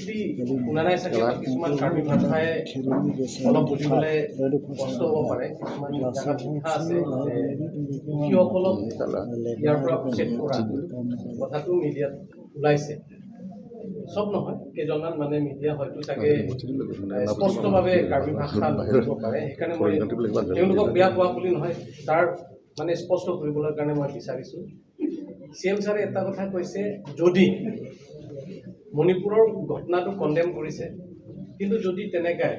Completely শুনা নাই চাগে বা কিছুমান কাৰ্বি ভাষাই অলপ বুজিবলৈ কষ্ট হ'ব পাৰে। কিছুমান জেগাত লিখা আছে যে কুকিসকলক ইয়াৰ পৰা উচ্ছেদ কৰা কথাটো মিডিয়াত ওলাইছে। চব নহয়, কেইজনমান মানে মিডিয়া হয়তো চাগে স্পষ্টভাৱে কাৰ্বি ভাষা নুবুজিব পাৰে। সেইকাৰণে মই তেওঁলোকক বেয়া পোৱা বুলি নহয়, তাৰ মানে স্পষ্ট কৰিবলৈ কাৰণে মই বিচাৰিছোঁ। চি এম ছাৰে এটা কথা কৈছে, যদি মণিপুৰৰ ঘটনাটো কণ্ডেম কৰিছে, কিন্তু যদি তেনেকাই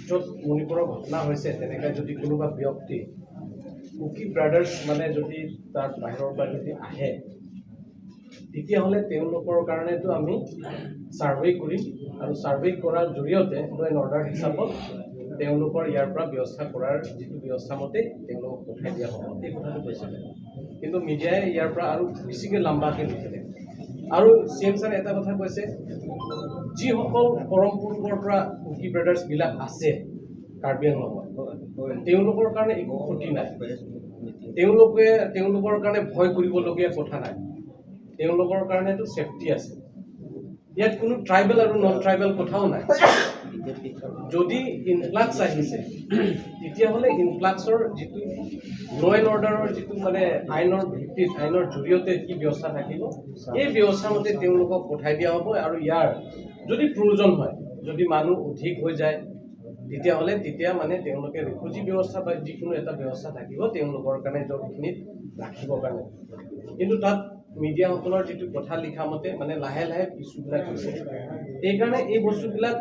য'ত মণিপুৰৰ ঘটনা হৈছে, তেনেকাই যদি কোনোবা ব্যক্তি কুকি ব্ৰাদাৰ্ছ মানে যদি তাৰ বাহিৰৰ পৰা যদি আহে, তেতিয়াহ'লে তেওঁলোকৰ কাৰণেতো আমি ছাৰ্ভে কৰিম আৰু ছাৰ্ভে কৰাৰ জৰিয়তে ল এণ্ড অৰ্ডাৰ হিচাপত তেওঁলোকৰ ইয়াৰ পৰা ব্যৱস্থা কৰাৰ যিটো ব্যৱস্থা মতে তেওঁলোকক পঠাই দিয়া হ'ব, এই কথাটো কৈছিলে। কিন্তু মিডিয়াই ইয়াৰ পৰা আৰু বেছিকৈ লাম্বাকৈ লিখিলে। আৰু চি এম ছাৰে এটা কথা কৈছে, যিসকল পৰম পুৰুষৰ পৰা কুকি ব্ৰাদাৰ্ছবিলাক আছে কাৰ্বি আংলঙত, তেওঁলোকৰ কাৰণে একো ক্ষতি নাই। তেওঁলোকে তেওঁলোকৰ কাৰণে ভয় কৰিবলগীয়া কথা নাই। তেওঁলোকৰ কাৰণেতো ছেফটি আছে। ইয়াত কোনো ট্ৰাইবেল আৰু নন ট্ৰাইবেল কথাও নাই। যদি ইনফ্লাক্স আহিছে, তেতিয়াহ'লে ইনফ্লাক্সৰ যিটো ল এণ্ড অৰ্ডাৰৰ যিটো মানে আইনৰ ভিত্তিত, আইনৰ জৰিয়তে কি ব্যৱস্থা থাকিব, এই ব্যৱস্থা মতে তেওঁলোকক পঠাই দিয়া হ'ব। আৰু ইয়াৰ যদি প্ৰয়োজন হয়, যদি মানুহ অধিক হৈ যায়, তেতিয়াহ'লে তেতিয়া মানে তেওঁলোকে ৰিফিউজি ব্যৱস্থা বা যিকোনো এটা ব্যৱস্থা থাকিব তেওঁলোকৰ কাৰণে য'তখিনিত ৰাখিবৰ কাৰণে। কিন্তু তাত মিডিয়াসকলৰ যিটো কথা লিখা মতে মানে লাহে লাহে ইছ্যুবিলাক হৈছে। এইকাৰণে এই বস্তুবিলাক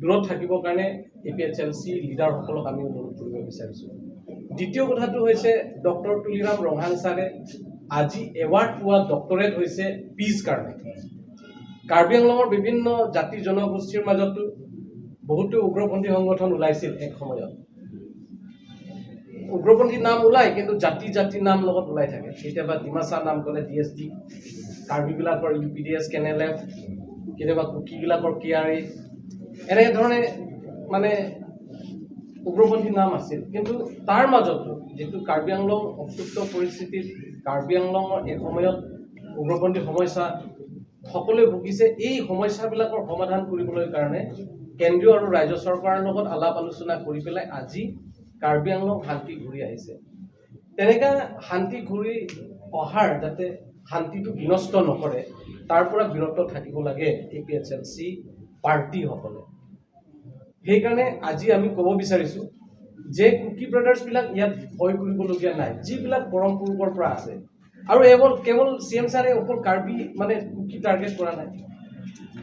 দূৰত থাকিবৰ কাৰণে এপিএইচএলচি লিডাৰসকলক আমি অনুৰোধ কৰিব বিচাৰিছোঁ। দ্বিতীয় কথাটো হৈছে, ডক্টৰ তুলিৰাম ৰংহাং ছাৰে আজি এৱাৰ্ড পোৱা ডক্টৰেট হৈছে পিচ কাৰণে। কাৰ্বি আংলঙৰ বিভিন্ন জাতি জনগোষ্ঠীৰ মাজতো বহুতো উগ্ৰপন্থী সংগঠন ওলাইছিল এক সময়ত। উগ্ৰপন্থী নাম ওলাই, কিন্তু জাতি জাতি নাম লগত ওলাই থাকে। কেতিয়াবা ডিমাচা নাম ক'লে ডিএছডি, কাৰ্বিবিলাকৰ ইউপিডিএছ, কেএনএলএফ, কেতিয়াবা কুকিবিলাকৰ কেআৰএ, এনেধৰণে মানে উগ্ৰপন্থী নাম আছিল। কিন্তু তাৰ মাজতো যিটো কাৰ্বি আংলং অপ্তুক্ত পৰিস্থিতিত কাৰ্বি আংলঙৰ এসময়ত উগ্ৰপন্থী সমস্যা সকলোৱে ভুগিছে। এই সমস্যাবিলাকৰ সমাধান কৰিবলৈ কাৰণে কেন্দ্ৰীয় আৰু ৰাজ্য চৰকাৰৰ লগত আলাপ আলোচনা কৰি পেলাই আজি কাৰ্বি আংলং শান্তি ঘূৰি আহিছে। তেনেকা শান্তি ঘূৰি অহাৰ যাতে শান্তিটো বিনষ্ট নকৰে, তাৰ পৰা বিৰত থাকিব লাগে এপিএইচএলচি পাৰ্টিসকলে। সেইকাৰণে আজি আমি ক'ব বিচাৰিছোঁ যে কুকি ব্ৰাদাৰ্ছবিলাক ইয়াত ভয় কৰিবলগীয়া নাই, যিবিলাক পৰম পুৰুষৰ পৰা আছে। আৰু কেৱল কেৱল চি এম ছাৰে অকল কাৰ্বি মানে কুকি টাৰ্গেট কৰা নাই।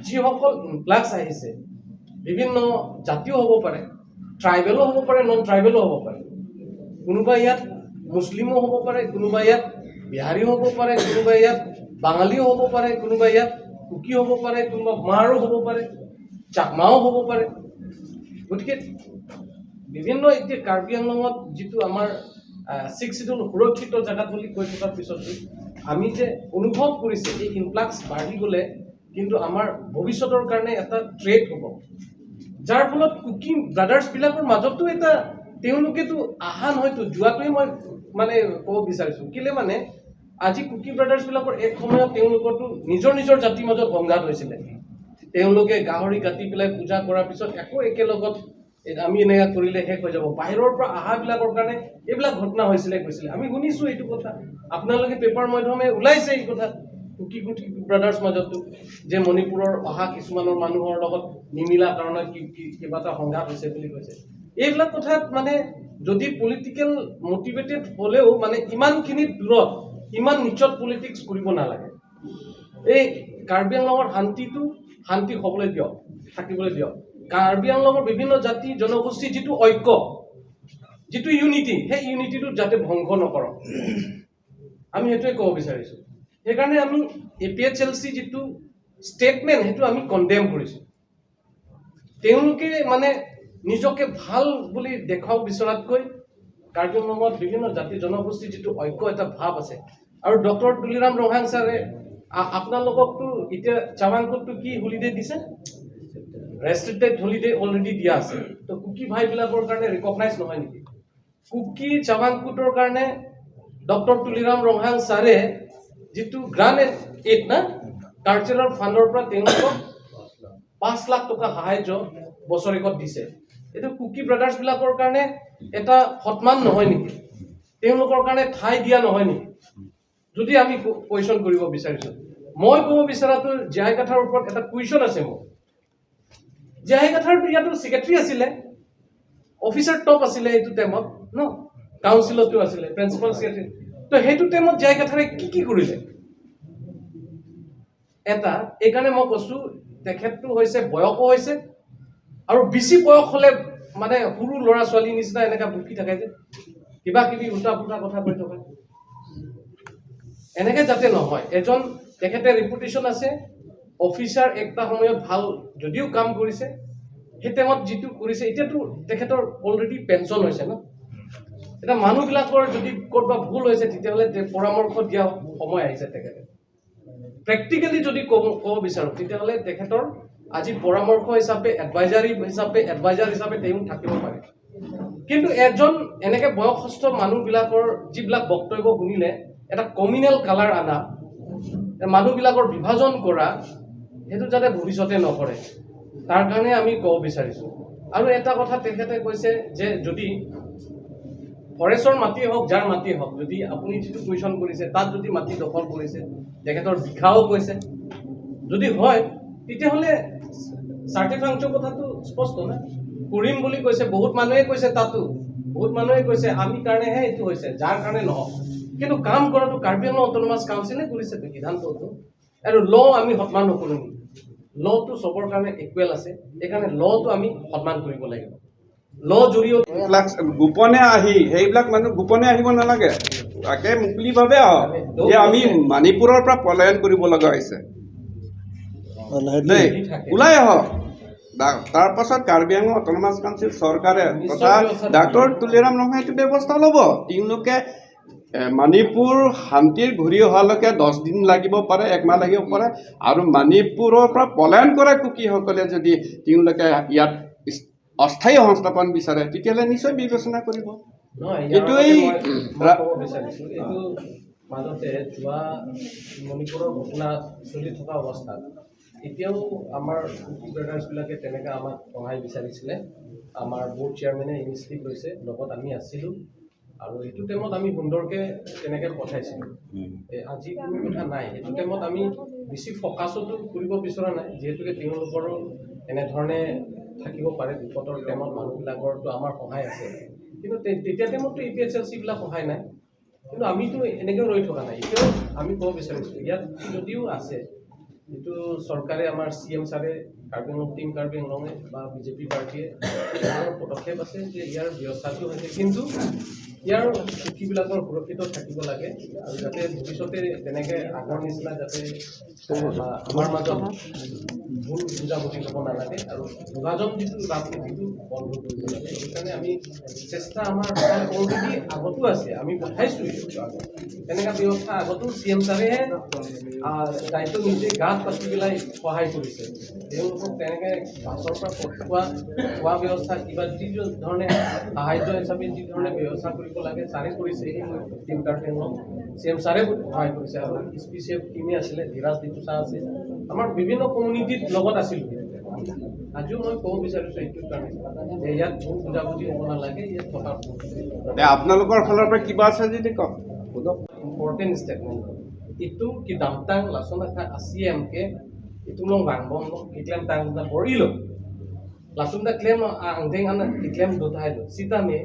যিসকল ইনফ্লাক্স আহিছে, বিভিন্ন জাতিও হ'ব পাৰে, ট্ৰাইবেলো হ'ব পাৰে, নন ট্ৰাইবেলো হ'ব পাৰে, কোনোবা ইয়াত মুছলিমো হ'ব পাৰে, কোনোবা ইয়াত বিহাৰীও হ'ব পাৰে, কোনোবা ইয়াত বাঙালীও হ'ব পাৰে, কোনোবা ইয়াত কুকি হ'ব পাৰে, কোনোবা মাৰো হ'ব পাৰে, চাকমাও হ'ব পাৰে। গতিকে বিভিন্ন এতিয়া কাৰ্বি আংলঙত যিটো আমাৰ ছিক্স চিডুল সুৰক্ষিত জেগাত বুলি কৈ থকাৰ পিছতো আমি যে অনুভৱ কৰিছে, এই ইনফ্লাক্স বাঢ়ি গ'লে কিন্তু আমাৰ ভৱিষ্যতৰ কাৰণে এটা থ্ৰেট হ'ব, যাৰ ফলত কুকি ব্ৰাদাৰ্ছবিলাকৰ মাজতো এটা তেওঁলোকেতো আহা নহয়তো যোৱাটোৱে মই মানে ক'ব বিচাৰিছোঁ। কেলে মানে আজি কুকি ব্ৰাদাৰ্ছবিলাকৰ এক সময়ত তেওঁলোকৰতো নিজৰ নিজৰ জাতিৰ মাজত সংঘাত হৈছিলে। তেওঁলোকে গাহৰি কাটি পেলাই পূজা কৰাৰ পিছত একো একেলগত এই আমি এনেকুৱা কৰিলে শেষ হৈ যাব। বাহিৰৰ পৰা অহাবিলাকৰ কাৰণে এইবিলাক ঘটনা হৈছিলে কৈছিলে, আমি শুনিছোঁ এইটো কথা। আপোনালোকে পেপাৰ মাধ্যমে ওলাইছে এই কথা, কুকি কুকি ব্ৰাদাৰ্ছ মাজতো যে মণিপুৰৰ অহা কিছুমানৰ মানুহৰ লগত নিমিলা কাৰণে কি কি কিবা এটা সংঘাত হৈছে বুলি কৈছে। এইবিলাক কথাত মানে যদি পলিটিকেল মটিভেটেড হ'লেও মানে ইমানখিনি দূৰত, ইমান নিচত পলিটিক্স কৰিব নালাগে। এই কাৰ্বি আংলঙৰ শান্তিটো শান্তি হ'বলৈ দিয়ক, থাকিবলৈ দিয়ক। কাৰ্বি আংলঙৰ বিভিন্ন জাতি জনগোষ্ঠীৰ যিটো ঐক্য, যিটো ইউনিটি, সেই ইউনিটিটো যাতে ভংগ নকৰক, আমি সেইটোৱে ক'ব বিচাৰিছোঁ। সেইকাৰণে আমি এপিএইচএলচি যিটো ষ্টেটমেণ্ট, সেইটো আমি কণ্ডেম কৰিছোঁ। তেওঁলোকে মানে নিজকে ভাল বুলি দেখুৱাব বিচৰাতকৈ কাৰ্বি আংলঙত বিভিন্ন জাতি জনগোষ্ঠীৰ যিটো ঐক্য এটা ভাৱ আছে। আৰু ডক্টৰ তুলিৰাম ৰংহাং ছাৰে আপোনালোককতো এতিয়া চাৱাংকুটটো কি হলিডে দিছে, ৰেষ্ট্ৰিক্টেড হলিডে অলৰেডি দিয়া আছে। তো কুকি ভাইবিলাকৰ কাৰণে ৰিকগনাইজ নহয় নেকি? কুকি চাৱাংকুটৰ কাৰণে ডক্টৰ তুলিৰাম ৰংহাং ছাৰে যিটো গ্ৰাণ্ট এইড না কালচাৰেল ফাণ্ডৰ পৰা তেওঁলোকক 5 লাখ টকা সাহাৰ্য বছৰেকত দিছে। এইটো কুকি ব্ৰাদাৰ্ছবিলাকৰ কাৰণে এটা সন্মান নহয় নেকি? তেওঁলোকৰ কাৰণে ঠাই দিয়া নহয় নেকি? যদি আমি কুৱেশ্যন কৰিব বিচাৰিছোঁ, মই ক'ব বিচৰাটো জীয়াই কাথাৰ ওপৰত এটা কুৱেশ্যন আছে মোৰ। জীয়াই কাথাৰটো ইয়াতো ছেক্ৰেটাৰী আছিলে, অফিচাৰ টপ আছিলে এইটো টাইমত ন, কাউন্সিলতো আছিলে প্ৰিন্সিপাল ছেক্ৰেটাৰী। তো সেইটো টাইমত জীয়াই কাথাৰে কি কি কৰিলে এটা? এইকাৰণে মই কৈছোঁ, তেখেতটো হৈছে বয়সো হৈছে আৰু বেছি বয়স হ'লে মানে সৰু ল'ৰা ছোৱালীৰ নিচিনা এনেকা বকি থাকে যে কিবা কিবি উল্টা পুল্টা কথা কৈ থকা, এনেকে যাতে নহয়। এজন তেখেতে ৰেপুটেশ্যন আছে, অফিচাৰ একটা সময়ত ভাল যদিও কাম কৰিছে, সেই টাইমত যিটো কৰিছে, এতিয়াতো তেখেতৰ অলৰেডি পেঞ্চন হৈছে ন। এতিয়া মানুহবিলাকৰ যদি ক'ৰবাত ভুল হৈছে, তেতিয়াহ'লে পৰামৰ্শ দিয়া সময় আহিছে। তেখেতে প্ৰেক্টিকেলি যদি ক'ব বিচাৰোঁ, তেতিয়াহ'লে তেখেতৰ আজি পৰামৰ্শ হিচাপে, এডভাইজাৰী হিচাপে, এডভাইজাৰ হিচাপে তেওঁ থাকিব পাৰে। কিন্তু এজন এনেকে বয়সস্থ মানুহবিলাকৰ যিবিলাক বক্তব্য শুনিলে এটা কমিউনেল কালাৰ আনা, মানুহবিলাকৰ বিভাজন কৰা, সেইটো যাতে ভৱিষ্যতে নকৰে, তাৰ কাৰণে আমি ক'ব বিচাৰিছোঁ। আৰু এটা কথা তেখেতে কৈছে যে যদি ফৰেষ্টৰ মাটি হওক, যাৰ মাটি হওক, যদি আপুনি যিটো কুৱেশ্যন কৰিছে, তাত যদি মাটি দখল কৰিছে, তেখেতৰ বিঘাও কৈছে, যদি হয় তেতিয়াহ'লে চাৰ্টিফাংচৰ কথাটো স্পষ্ট না। কৰিম বুলি কৈছে, বহুত মানুহে কৈছে, তাতো বহুত মানুহে কৈছে, আমি কাৰণেহে এইটো হৈছে, যাৰ কাৰণে নহওক, কিন্তু কাম কৰাটো কাৰ্বি আংলং অট'নমাছ কাউন্সিলে কৰিছে সিদ্ধান্তটো। আৰু ল আমি সন্মান নকৰোঁ নেকি? লটো চবৰ কাৰণে ইকুৱেল আছে। সেইকাৰণে লটো আমি সন্মান কৰিব লাগিব। ল জৰিয়তে এইবিলাক গোপনে আহি, সেইবিলাক মানুহ গোপনে আহিব নালাগে, তাকে মুকলিভাৱে আহক যে আমি মণিপুৰৰ পৰা পলায়ন কৰিব লগা হৈছে দেই, ওলাই আহক। তাৰ পাছত কাৰ্বি আংলং অট'নমাছ কাউন্সিল চৰকাৰে তথা ডাক্তৰ তুলিৰাম ৰংহাঙে এইটো ব্যৱস্থা ল'ব। তেওঁলোকে মণিপুৰ শান্তিৰ ঘূৰি অহালৈকে 10 দিন লাগিব পাৰে, একমাহ লাগিব পাৰে। আৰু মণিপুৰৰ পৰা পলায়ন কৰা কুকিসকলে যদি তেওঁলোকে ইয়াত অস্থায়ী সংস্থাপন বিচাৰে, তেতিয়াহ'লে নিশ্চয় বিবেচনা কৰিব। নহয়, ইয়াৰ কিন্তু আগতে এই মই ক'ব বিচাৰিছোঁ, এইটো মাজতে যোৱা মণিপুৰৰ ঘটনা চলি থকা অৱস্থাত এতিয়াও আমাৰ কুকি ব্ৰাদাৰ্ছবিলাকে তেনেকৈ আমাক সহায় বিচাৰিছিলে। আমাৰ বৰ্ড চেয়াৰমেনে ইনিচিয়েটিভ লৈছে, লগত আমি আছিলোঁ আৰু সেইটো টাইমত আমি সুন্দৰকৈ তেনেকৈ পঠাইছিলোঁ। এই আজি কোনো কথা নাই। সেইটো টাইমত আমি বেছি ফ'কাছতো কৰিব বিচৰা নাই, যিহেতুকে তেওঁলোকৰো এনেধৰণে থাকিব পাৰে বিপদৰ টাইমত। মানুহবিলাকৰতো আমাৰ সহায় আছে, কিন্তু তেতিয়া টাইমততো এ পি এইচ এল চিবিলাক সহায় নাই। কিন্তু আমিতো এনেকৈও ৰৈ থকা নাই। এতিয়াও আমি ক'ব বিচাৰিছোঁ, ইয়াত যদিও আছে, যিটো চৰকাৰে, আমাৰ চি এম ছাৰে, কাৰ্বি আংলং, টিম কাৰ্বি আংলঙে বা বিজেপি পাৰ্টীয়ে তেওঁলোকৰ পদক্ষেপ আছে যে ইয়াৰ ব্যৱস্থাটো হৈছে, কিন্তু ইয়াৰ কুকিবিলাকৰ সুৰক্ষিত থাকিব লাগে আৰু যাতে ভৱিষ্যতে তেনেকৈ আগৰ নিচিনা যাতে বা আমাৰ মাজত ভুল বুজাবুজি হ'ব নালাগে আৰু বিভাজন যিটো ৰাজনীতিটো বন্ধ কৰিব লাগে। সেইকাৰণে আমি চেষ্টা আমাৰ অলৰেডি আগতো আছে, আমি পঠাইছোঁ আগত তেনেকুৱা ব্যৱস্থা। আগতো চি এম ছাৰেহে দায়িত্ব নিজে গাত পাতি পেলাই সহায় কৰিছে তেওঁলোকক। তেনেকৈ বাছৰ পৰা পঠোৱা, খোৱা ব্যৱস্থা, কিবা যি ধৰণে সাহাৰ্য হিচাপে যি ধৰণে ব্যৱস্থা কৰিব লাগে, ছাৰে কৰিছে। Team Karbi Anglong C M ছাৰে সহায় কৰিছে আৰু স্পেচিয়েল টিমে আছিলে, ধীৰাজ দীপুচা আছে, আমাৰ বিভিন্ন কমিউনিটিত লগত আছিলোঁ। আজিও মই ক'ব বিচাৰিছোঁ এইটোৰ কাৰণে যে ইয়াত ভুল বুজাবুজি হ'ব নালাগে ইয়াত থকা। আপোনালোকৰ ফালৰ পৰা কিবা আছে যদি কওক, সোধক। Important statement itu ki damtang langsung na ACM ke itu long rangbom lo ki claim tang na borilo langsung da claim ang deng ana ki claim do thai lo sita me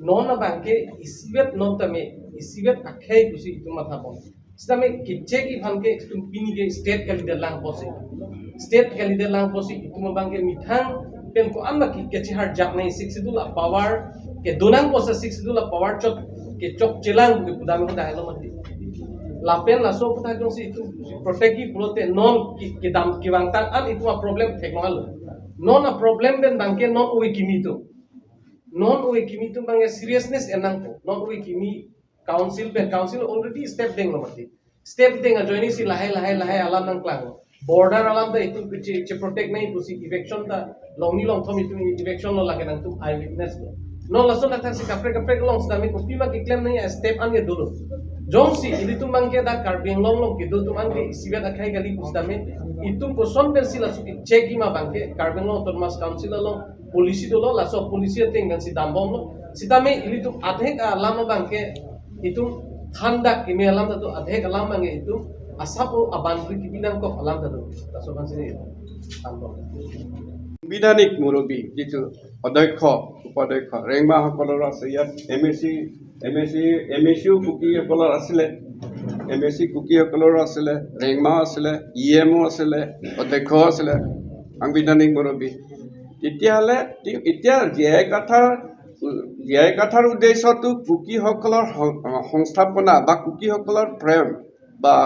non na bangke isibet non ta me isibet akhai kusi itu matha pon sita me kitche ki phanke itu pini ke state ka leader lang posi, state ka leader lang posi itu ma bangke mithang pen ko amma ki kechi har jak nei six la power ke donang posa six la power chot ke chok chelang ke pudami ko dahelo mati lapen la so putha jong si itu protect ki prote non ki ki dam ki bang tang an itu a problem thek mal non a problem ben bangke non oi kimi tu, non oi kimi tu bangke seriousness enang ko non oi kimi council ben council already step deng lo mati step deng a joining si lahe lahe lahe alam nang klang border alam da itu che che protect nahi pusi eviction ta long ni long thom itu eviction lo lage nang tu eye witness lo non laso na thak si kapre kapre long stami ko pima ki claim nahi step an ge dulu. Jongsi ilitum bangke da Karbi Anglong long kidu tum angke isibet akhai gali kusdame itum ko son pencil asu ki check ima bangke Karbi Anglong Autonomous Council long policy do lo laso policy ateng gan si dambom lo sitame ilitum adhek alam bangke itum thanda kimi alam tatu adhek alam bangke itum asapo abandri kibinang ko alam tatu laso kan sini dambom। সাংবিধানিক মুৰব্বী যিটো অধ্যক্ষ, উপাধ্যক্ষ ৰেংমাসকলৰো আছে ইয়াত। M A চিও কুকিসকলৰ আছিলে, M A C কুকিসকলৰো আছিলে, ৰেংমাও আছিলে, ই এমো আছিলে, অধ্যক্ষও আছিলে, সাংবিধানিক মুৰব্বী। তেতিয়াহ'লে এতিয়া জীয়াই কাথাৰ উদ্দেশ্যটো কুকিসকলৰ সংস্থাপনা বা কুকিসকলৰ প্ৰেম বা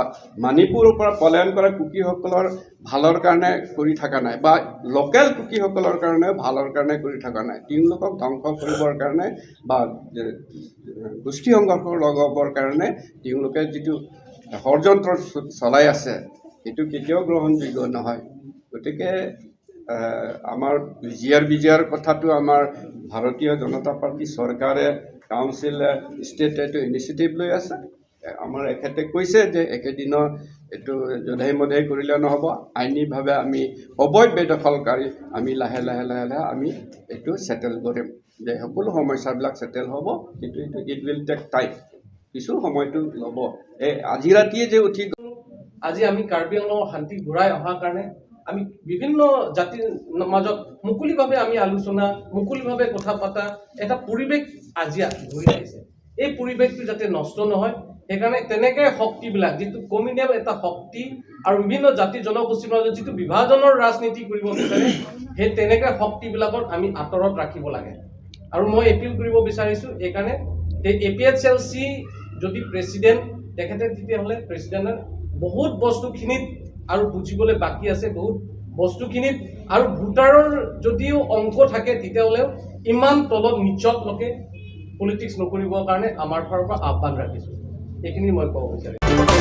মণিপুৰৰ পৰা পলায়ন কৰা কুকিসকলৰ ভালৰ কাৰণে কৰি থকা নাই বা লোকেল কুকিসকলৰ কাৰণে ভালৰ কাৰণে কৰি থকা নাই। তেওঁলোকক ধ্বংস কৰিবৰ কাৰণে বা গোষ্ঠী সংঘৰ্ষ লগাবৰ কাৰণে তেওঁলোকে যিটো ষড়যন্ত্ৰ চলাই আছে, সেইটো কেতিয়াও গ্ৰহণযোগ্য নহয়। গতিকে আমাৰ G R B G R কথাটো আমাৰ ভাৰতীয় জনতা পাৰ্টী চৰকাৰে, কাউন্সিলে, ষ্টেটে এইটো ইনিচিয়েটিভ লৈ আছে। আমাৰ এখেতে কৈছে যে একেদিনৰ এইটো যধে মধে কৰিলে নহ'ব। আইনীভাৱে আমি অবৈধ বেদখলকাৰী আমি লাহে লাহে লাহে লাহে আমি এইটো ছেটেল কৰিম যে সকলো সমস্যাবিলাক ছেটেল হ'ব। কিন্তু এইটো it will take time, কিছু সময়টো ল'ব। এই আজি ৰাতিয়ে যে উঠি আজি আমি কাৰ্বি আংলঙৰ শান্তি ঘূৰাই অহাৰ কাৰণে আমি বিভিন্ন জাতিৰ মাজত মুকলিভাৱে আমি আলোচনা, মুকলিভাৱে কথা পতা এটা পৰিৱেশ আজি ঘূৰি আহিছে। এই পৰিৱেশটো যাতে নষ্ট নহয়, সেইকাৰণে তেনেকৈ শক্তিবিলাক যিটো কমিউনেল এটা শক্তি আৰু বিভিন্ন জাতি জনগোষ্ঠীৰ মাজত যিটো বিভাজনৰ ৰাজনীতি কৰিব বিচাৰে, সেই তেনেকৈ শক্তিবিলাকক আমি আঁতৰত ৰাখিব লাগে। আৰু মই এপিল কৰিব বিচাৰিছোঁ এইকাৰণে A P H L C যদি প্ৰেচিডেণ্ট তেখেতে, তেতিয়াহ'লে প্ৰেচিডেণ্টৰ বহুত বস্তুখিনিত আৰু বুজিবলৈ বাকী আছে বহুত বস্তুখিনিত। আৰু ভোটাৰৰ যদিও অংক থাকে, তেতিয়াহ'লেও ইমান তলত নিচতলৈকে পলিটিক্স নকৰিবৰ কাৰণে আমাৰ ফালৰ পৰা আহ্বান ৰাখিছোঁ। এইখিনি মই ক'ব বিচাৰিছোঁ।